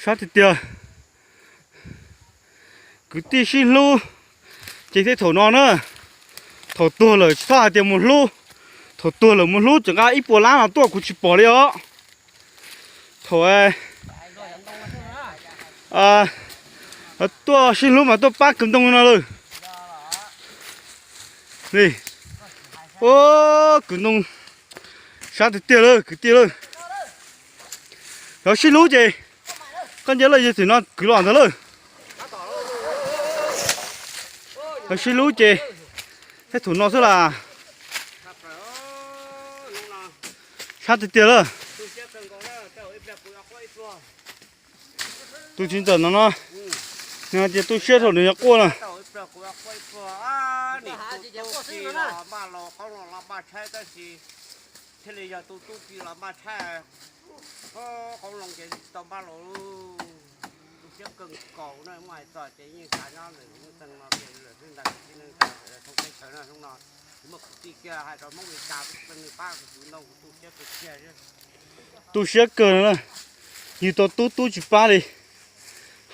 Sab tiag tiag, kwv tij sib hlub ces thiaj thaum no na. Thaum tuag lawm tsis txhob hais tias mus hlub, thaum tuag lawm mus hlub tseem nqa ib puas lab no tuaj kuv tsis pom li os. Thaum tuaj sib hlub mas tuaj pab kwv ntoo no lawm. Li, kwv ntoo sab tiag tiag lawm kwv tij lawm. Yog sib hlub ces koj nce lawm yog tim no kwv los ntag lawm. Yog sib hlub ces thiaj thaum no xwb las. Sab tiag tiag lawm. Tus txiv ntxawm no no, nws hais tias tu siab rau nws nyuam quaj na. Thiaj li yog tus tub ki los npaj tshaib, qoob loo ces tsis tau npaj los. Tu siab kawg nkaus na, muaj hais txog ces yeej xav nyob lwm lub xeev no ces lwm xeev ntawd tib neeg thoob teb chaws na hnub no. Muaj kwv tij kiag hais rau Hmoob Mes Kas, nws pab kuv ntoo kuv tu siab kawg kiag. Tu siab kawg no na, yug tau tub tub tsis pab li,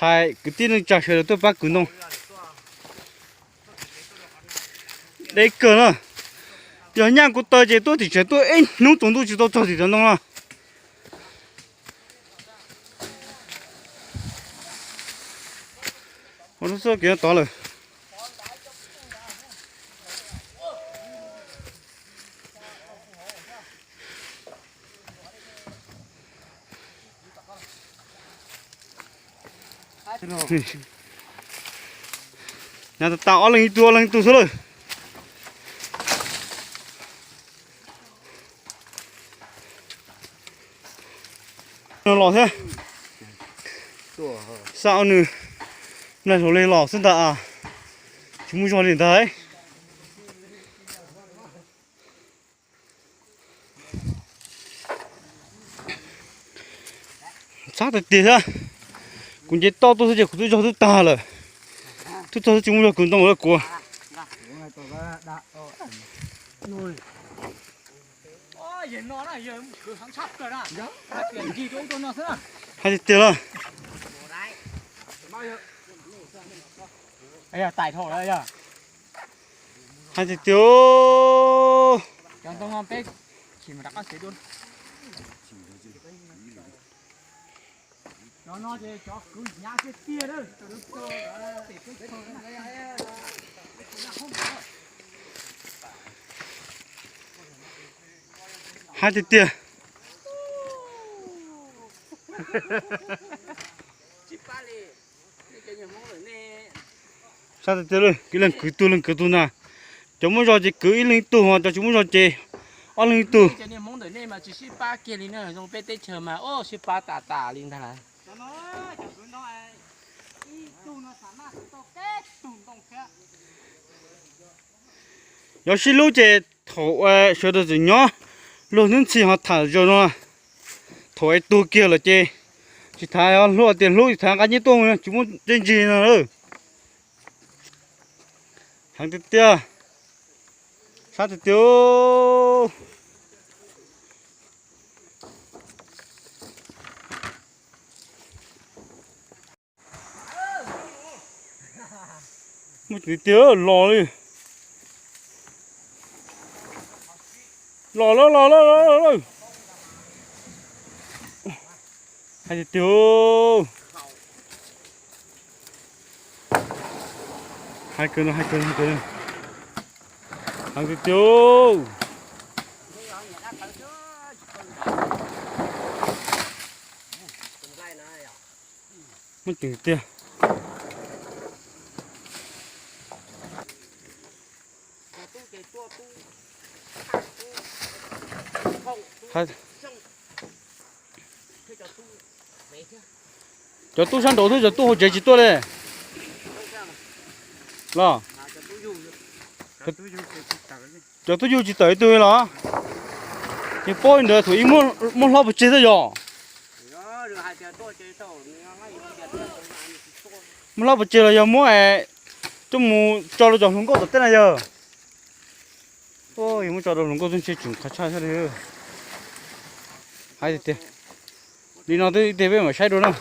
hais kwv tij neej tsa sawv daws tuaj pab kwv ntoo. Deb kawg na, yog nyaj kuv taw ces tuaj tim tsev tuaj ib hnub tsaus ntuj tsis tau txog tim cov ntoo no. Ua lub xub kev tod lawm. Nyav tas tas ob leeg ib tug ob leeg ib tug xwb lawm. Los thiab. Xa nws nplaig hluas li los xwb ntag, tsis muaj zog li ntag. Txhab tiag tiag thiab. Kuv nce toj tuaj xwb ces kuv twb zog twb tag lawm. Twb txog twb tsis muaj zog kwv ntoo lawm kuv. Hais tiag tiag lawm. Hais tiag tiag. Hais tiag tiag. Sab tiag tiag, ib leeg kwv tug leeg kwv tug ntag. Cov muaj zog ces kwv ib leeg ib tug, cov tsis muaj zog ces ob leeg ib tug. Hmoob ntawm nej mas tsis sib pab kiag li na, zoo peb teb chaws mas sib pab tas tas li ntag. Yog sib hlub ces thaum sawv daws tseem nyob luag hnub ntxhi ho tham zaum no, thaum es tuag kiag lawm ces tsis tas hlub tias hlub, tsis tas nqa nyiaj tuaj tsis muaj txiaj ntsig no. Heev tiag tiag, sab tiag tiag. Muaj tiag tiag los li. Los lawm los lawm los lawm. Hais tiag tiag. Hais kawg no, hais kawg no, hais kawg no. Hais tiag tiag. Muaj ceem tiag. Cov tub sab nraud xwb, cov tub hauv tsev tsis tuaj li los? Cov tub yug tsis tawm ib tug li los? Ces paub li ntawd thaum ub muab hlob pov tseg xwb yog? Muab hlob pov tseg los yog muab coj mus tso rau cov hluas nkauj tom tej na yog? Yog muab tso rau hluas nkauj tub ntshe tseem qhov tshaj thiab li. Hais tiag tiag. Li no twb ib teg peb mam saib dua na.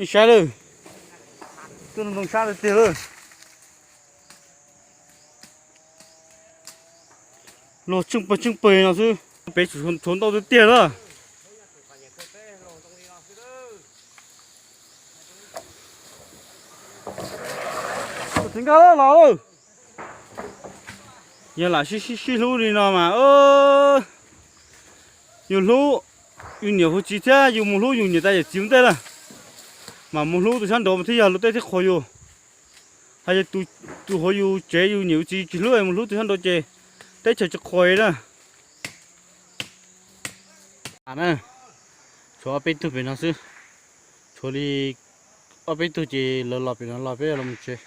Nej saib lawm, tuaj ntoo sab tiag tiag lawm. Luag tsheej pawg tsheej pawg no xwb. Peb tshuav ntau tiag tiag lawm. Txiv nkag los lawm. Yog lam sib sib sib hlub li no mas yus hlub yus niam hu txiv thiab yus mus hlub yus niam tais yawm txiv ua ntej lawm. Mas mus hlub tus sab nraud mas thiaj yog luag tej thiaj qhuas yus. Hos yog tus hauv yus tsev yus niam yus txiv tsis hlub mus hlub tus sab nraud ces teb chaws tsis qhuas na. Na, tshuav ob peb tug pem no xwb. Tshuav li ob peb tug ces lawv los pem no los peb los mus tsev.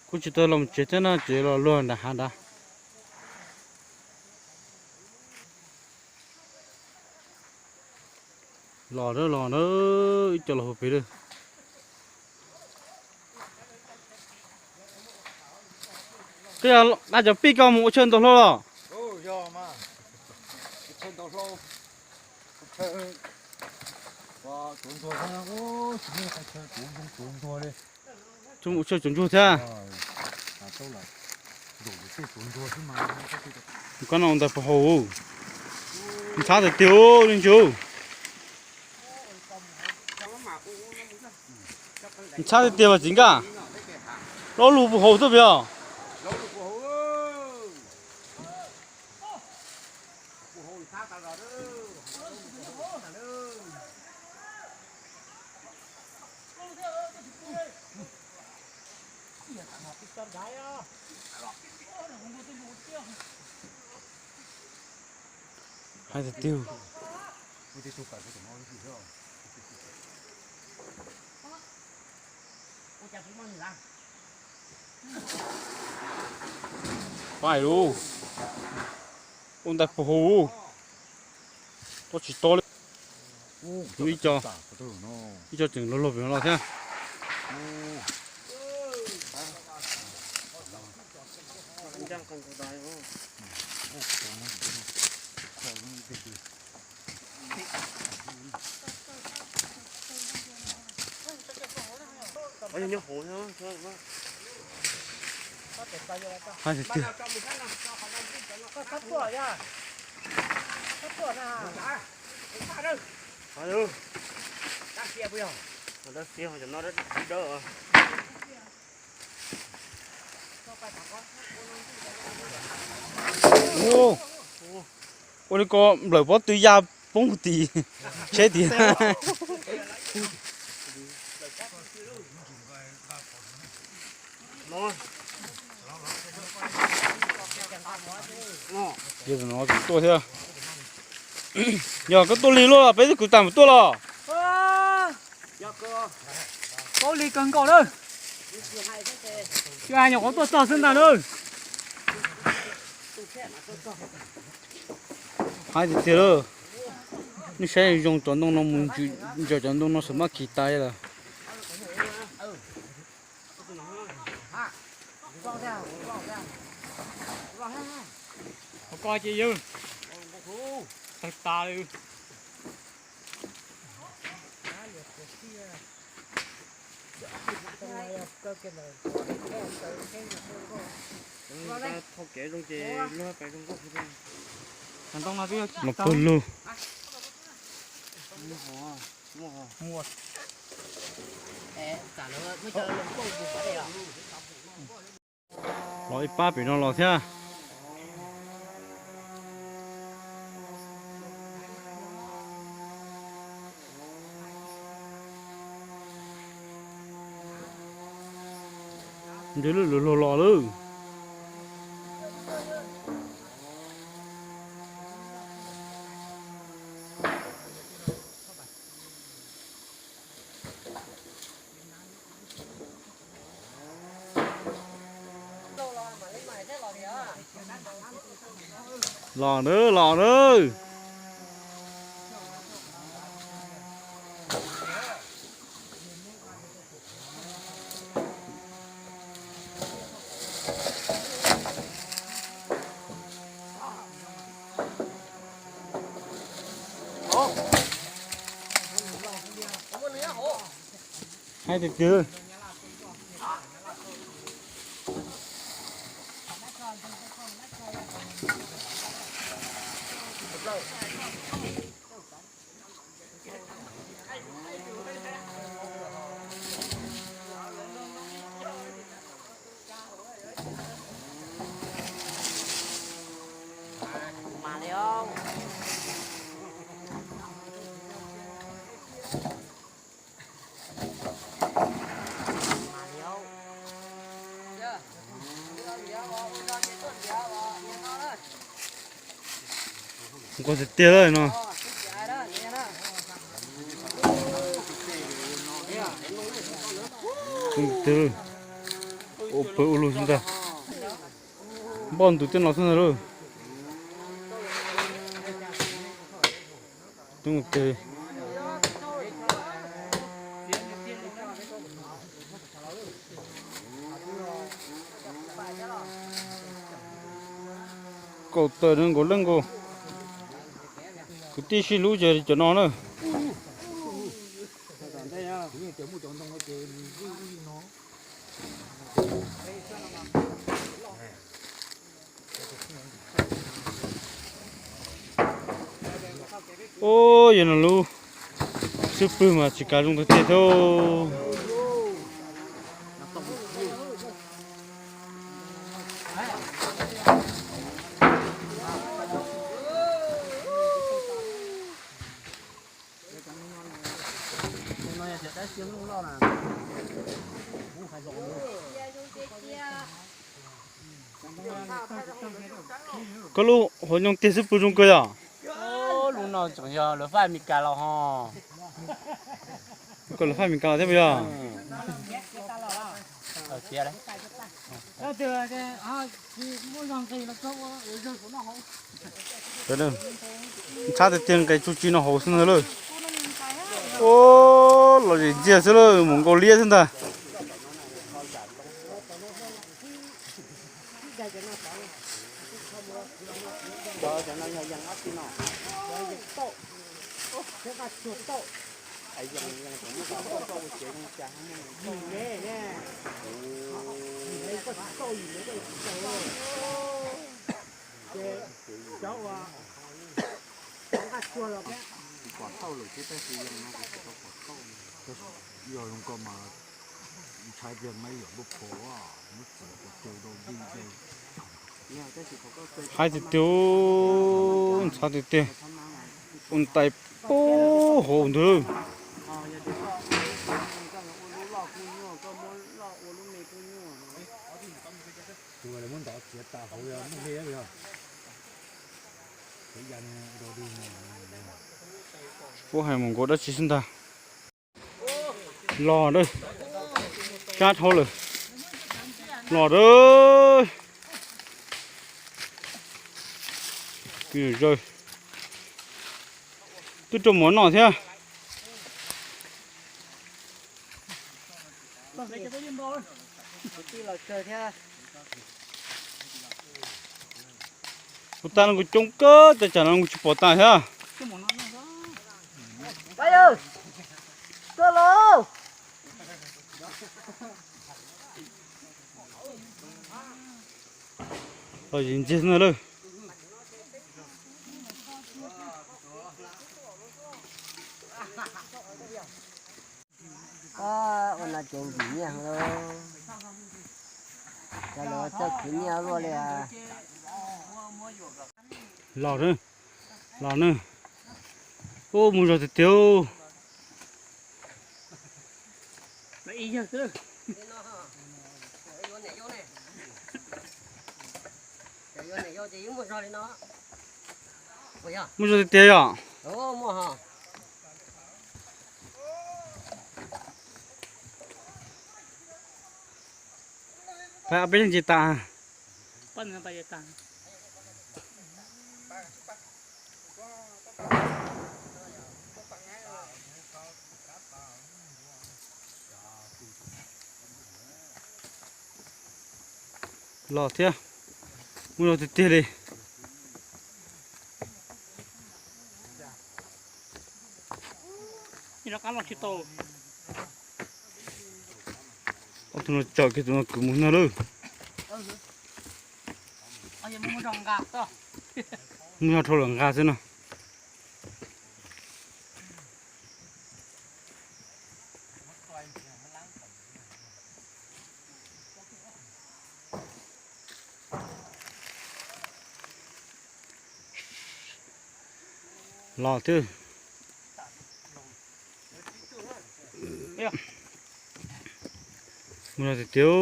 Kuj tsis tau los mus tsev thiab no, tsev los luag nram hav nrad. Los na, los na, ib co los hauv pem lawm. Koj yog dab cov pij koj mus ua chaw ntau hlo los? Mus ua chaw tsuav ntsuag thiab. Koj no ua ntawd puas haum? Ntxhab tiag tiag li ntsuj. Ntxhab tiag tiag mas txiv nkaj. Lo lus puas haum xwb pem os. Hais tiag tiag. Pais lus. Ua ntais puag hauv. Tuaj tsis tau li. Ib co, ib co tseem luag luag pem no los thiab. Hais tiag tiag. Ua li ko nplawm pob tw ya poob tim tsheb tiag. Yog no tseem tuaj thiab. Yog koj tuaj lig luaj los peb twb kwv tas mus tuaj los. Paub lig kawg nkaus na. Tsis hais nyuam qhuav tuaj txog xwb ntag na. Hais tiag tiag lawm. Nej saib zoo cov ntoo no mus ntsaws cov ntoo no xam maj kis tas lawm. Ko ces yawg tawg tas li. Ntoo no twb yog Los pawg lug. Los ib pab pem no los thiab. Ntshe lwm lwm luag los lawm. Los nawb, los nawb. Tiag tiag. Nquag tiag tiag lawm no. Ua pawg ua lug xwb ntag. Npoj ntug tej no xwb ntag lauj. Kaum tawm nkaus leej nkaus. Kwv tij sib hlub ces cov no na. Ub, yog no lub xub pwg mas tsis kav zoo tiag tiag thiab. Koj lub hauv nyooj tiag xwb pw zoo kawg yom? Lub no tseem yog lawv faj Amelikas los ho. Koj lawv faj Amelikas thiab puas yog? Ntxhab tiag tiag, nqes tsuj ci no hauv xwb ntag lauj. Ub, los zem ntxiag xwb lauj, mus nkaus liab xwb ntag. Pom tauj lawm thiab tab sis yog no kuv tsis tau pom tauj. Yog zoo ko mas ntshai pliag mas yog lub pos lub txiv pos caw rau dej dej. Haib tiag tiag, ntxhab tiag tiag. Ua ntais pub hauv ntag. Puab hais mus nkaus dab tsi xwb ntag. Los dawb, kab dhau lawm. Los dawb. Zaws, twb rau muav noj thiab. Kuv tas no kuv coob kawg, tej tsam no kuv tsis pom tas thiab. Los zem ntxiag na lawm. Ua no ces ntim nyiaj heev lauj. Cov lawv coj khwv nyiaj luaj li. Los na, los na. Ub, mus zog tiag tiag. Mus zog tiag tiag yom. Peb leej tsis tas. Los thiab, mus los tiag tiag li. Rov qab los tsis tau. Tus no tsom kiag tus no kwv mus no lawm. Muaj zog dhau lawm nqa xwb no. Los twb mus los tiag tiag.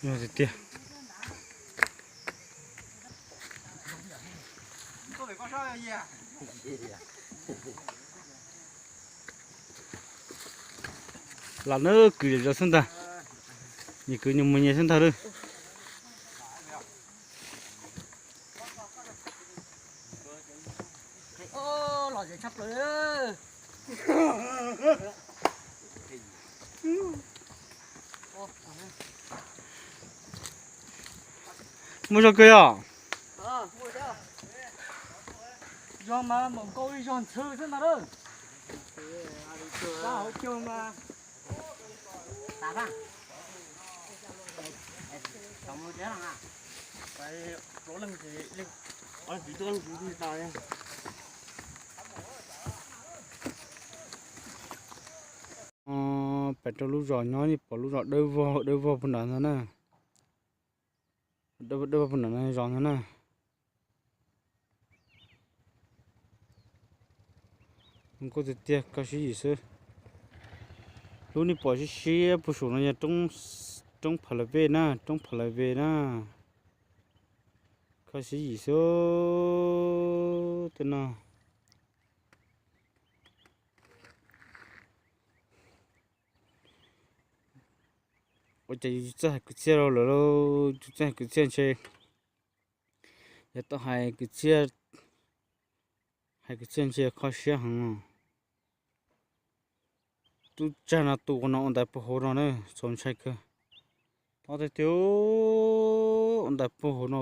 Yog tiag tiag. Lam na kwv zom zaws xwb ntag, nyias kwv nyias mus nyias xwb ntag lawm. Muaj zog kawg yog? Zog mas npaum nkaus ib zog ntxhw xwb ntag lawm. Hauv caug mas pem rau lub zos nyob, nej pom lub zos dawb vog dawb vog puag nram no na. Dawb vog puag nram no zos no na. Zoo nkauj tiag tiag, koj siv yim xwb. Lub nej pom siab siab puag saum no yog roob Pha La Vej na, roob Pha La Vej na. Koj siv yim xwb tej no. Ua cas yus tsis txawj hais kwv txhiaj rau lawm lauj, tsis txawj hais kwv txhiaj ntshe. Yog tau hais kwv txhiaj, hais kwv txhiaj ntshe kho siab heev. Tub tsag no tu qhov no ua ntais puag hauv no na, txaus ntshai kawg. Tob tiag tiag, ua ntais puag hauv no.